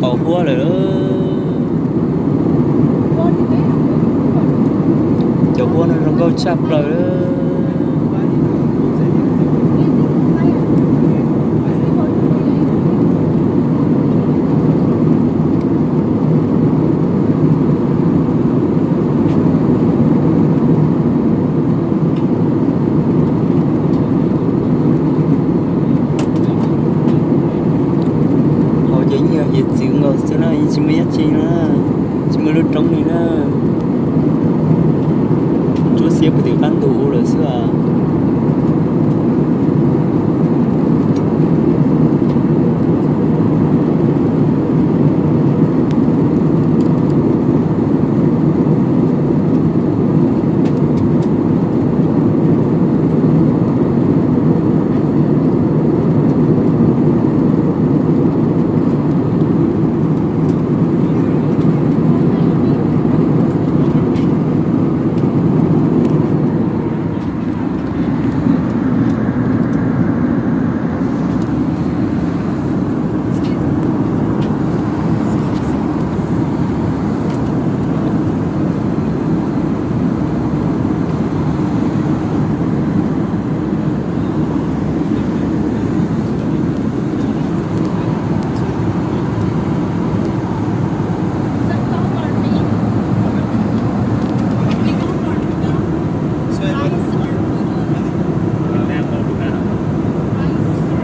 Tau huab lawm. Cov huab no zoo nkauj tshaj plaws. Hauv ces yeej yog hiav txwv nkaus xwb na, yeej tsis muaj dab tsi na, tsis muaj lub roob li na. Tsuab xiab puag tim qab ntug lawm xwb.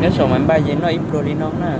Nyob saum mas npaj ces noj ib pluag li no na.